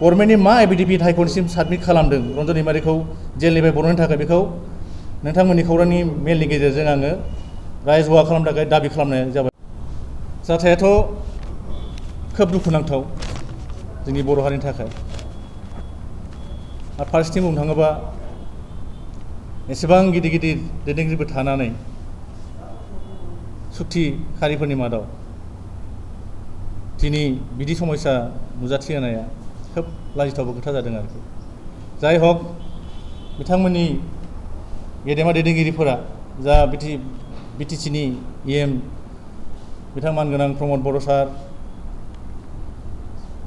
गभर्नमेन्टनि मा affidavit हाइकर्टसिम submit खालामदों रन्जन दैमारिखौ जेलनिफ्राय बर'नो थाखाय बेखौ नोंथांमोननि खौरांनि मेलनि गेजेरजों आङो रायजोआ खालामनो थाखाय दाबि खालामनाय जाबाय। जाथायाथ' खोब दुखुनांथाव जोंनि बर' हारिनि थाखाय। आरो फारसेथिं बुंनो थाङोबा एसेबां गिदिर गिदिर दैदेनगिरिफोर थानानै सुक्तिखारिफोरनि मादाव दिनै बिदि समस्या नुजाथि होनाया खोब लाजिथावबो खोथा जादों आरोखि। जाय हक बिथांमोननि गेदेमा दैदेनगिरिफोरा जा बिटिसिनि EM बिथां मानगोनां प्रमद बर' सार,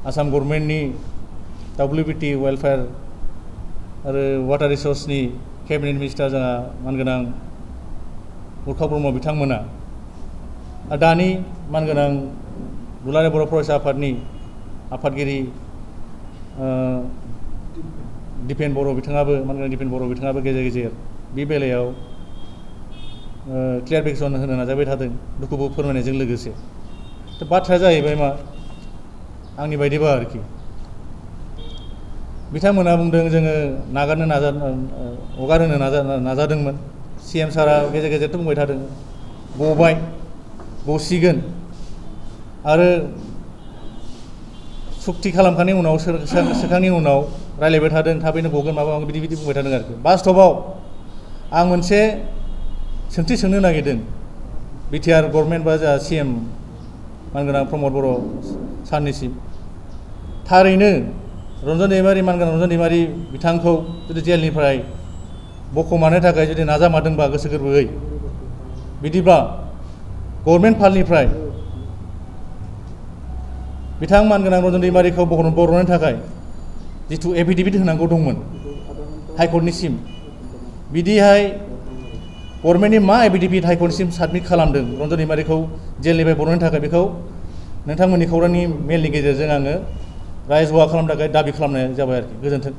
आसाम गभर्नमेन्टनि WBT वेलफेयार आरो वाटार रिसर्सनि केबिनेट मिनिस्टार जोंहा मानगोनां उरखाव ब्रह्म बिथांमोना आरो दानि मानगोनां दुलाराय बर' फरायसा आफादनि आफादगिरि दिपेन बर' बिथाङाबो मानगोनां दिपेन बर' बिथाङाबो गेजेर गेजेर बे बेलायाव क्लियारिफिकेसन होनो नाजाबाय थादों दुखुबो फोरमायनायजों लोगोसे। बाथ्राया जाहैबाय मा आंनि बायदिबा आरोखि बिथांमोना बुंदों जोङो हगारहोनो नाजादोंमोन। CM सारा गेजेर गेजेरथ' बुंबाय थादों गबाय गसिगोन आरो सुक्ति खालामखांनायनि उनाव सोखांनायनि उनाव रायलायबाय थादों थाबैनो गगोन माबा माबि बिदि बुंबाय थादों आरोखि। बास्तबाव आं मोनसे सोंथि सोंनो नागिरदों BTR गभर्नमेन्ट बा जोंहा CM मानगोनां प्रमद बर' सारनिसिम थारैनो रन्जन दैमारि मानगोनां रन्जन दैमारि बिथांखौ जुदि जेलनिफ्राय बख'मानो थाखाय जुदि नाजामारदोंबा गोसो गोरबोयै बिदिब्ला गभर्नमेन्ट फान्डनिफ्राय बिथां मानगोनां रन्जन दैमारिखौ बर'नो थाखाय जिथु एफिडेभिट होनांगौ दंमोन हाइकर्टनिसिम बिदिहाय गभर्नमेन्टनि मा एफिडेभिट हाइकर्टसिम साबमिट खालामदों रन्जन दैमारिखौ जेलनिफ्राय बर'नो थाखाय बेखौ नोंथांमोननि खौरांनि मेलनि गेजेरजों आङो रायजोआ खालामनो थाखाय दाबि खालामनाय जाबाय आरोखि। गोजोन्थों।